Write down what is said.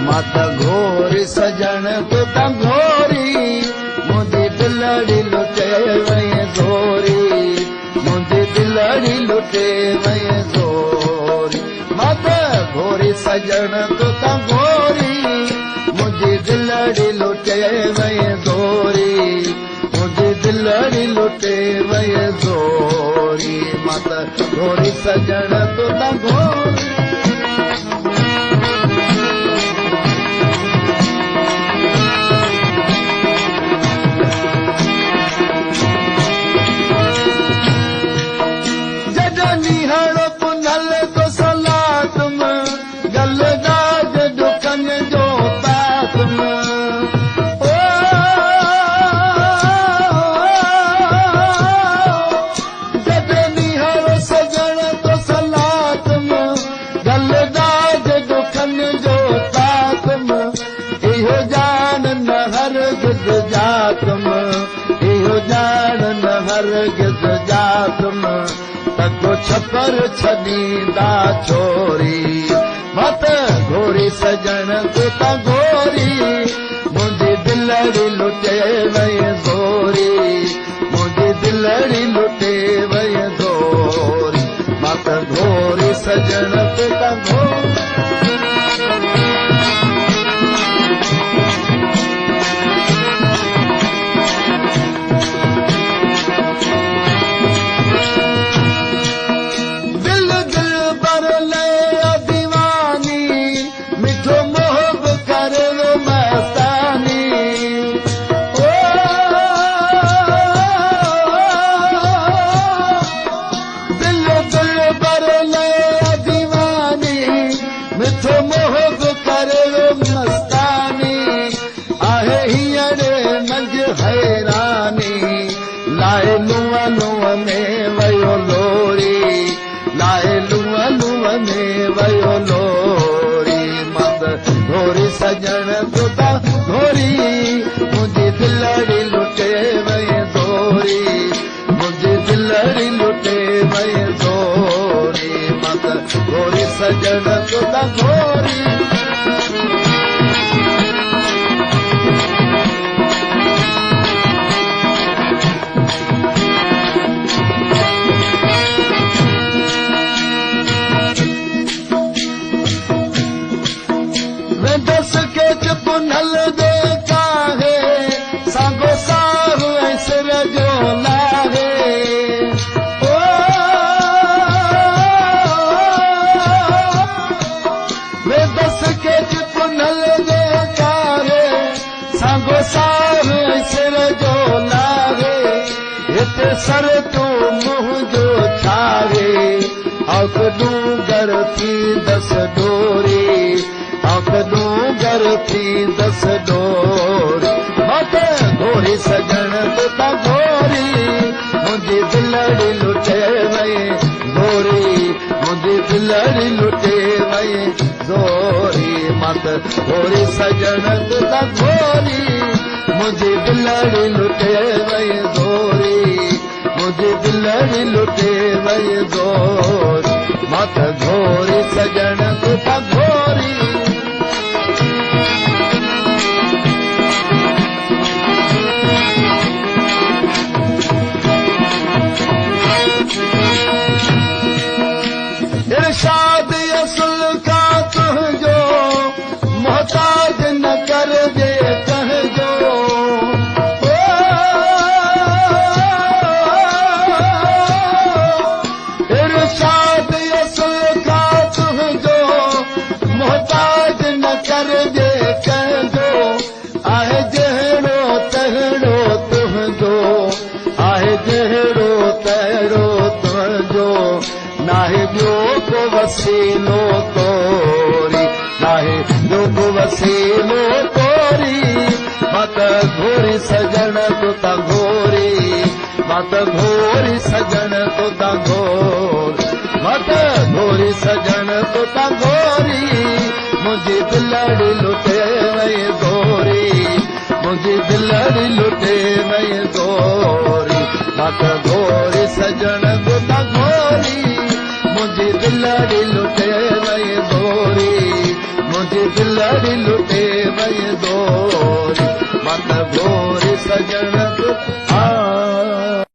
माता घोरी सजण तो ता घोरी मुंहिंजी दिलड़ी लुटे वई ज़ोरी मुंहिंजी दिलड़ी लुटे वई ज़ोरी माता घोरी सजण तो ता घोरी मुंहिंजी दिलड़ी लुटे वई ज़ोरी मुंहिंजी दिलड़ी लुटे वई ज़ोरी माता घोरी सजण तो ता घोरी। छपर छॾींदा छोरी मत घोरी सजण तो ता घोरी मुंहिंजी दिलड़ी लुटे वई ज़ोरी मुंहिंजी दिलड़ी लुटे वई ज़ोरी मत घोरी सजण तो ता घोरी। सजण तो ता घोरी मुंहिंजी दिलड़ी लुटे वई ज़ोरी मुंहिंजी दिलड़ी लुटे वई ज़ोरी मत घोरी सजण तो ता घोरी। सर तो मुंहिंजो छावे अख डूंगर थी दस डोरी अख डूंगर थी दस डोरी मत घोरी सजण तो ता घोरी मुंहिंजी दिलड़ी लुटे वई ज़ोरी मुंहिंजी दिलड़ी लुटे वई ज़ोरी मत घोरी सजण तो ता घोरी मुंहिंजी दिलड़ी लुटे वई ज़ोरी मुंहिंजी दिलड़ी लुटे वई ज़ोरी मत घोरी सजण तो ता घोरी। इरशाद असुल का तुंहिंजो मोहताज न करजे कंहिंजो इरशाद असुल का तुंहिंजो मोहताज न करजे कंहिंजो आहे जहिड़ो तहिड़ो तुंहिंजो आहे जहिड़ो तहिड़ो तुंहिंजो नाहे ॿियो को वसीलो तोरी नाहे ॿियो को वसीलो तोरी मत घोरी सजण तो ता घोरी मत घोरी सजण तो ता घोरी मत घोरी सजण तो ता घोरी मुंहिंजी दिलड़ी लुटे वई ज़ोरी मुंहिंजी दिलड़ी लुटे वई ज़ोरी मत घोरी सजण तो ता घोरी मुंहिंजी दिलड़ी लुटे वई ज़ोरी। منهنجي دلڙي لٽي وئي دوري، مان ته گهوري سڄڻ.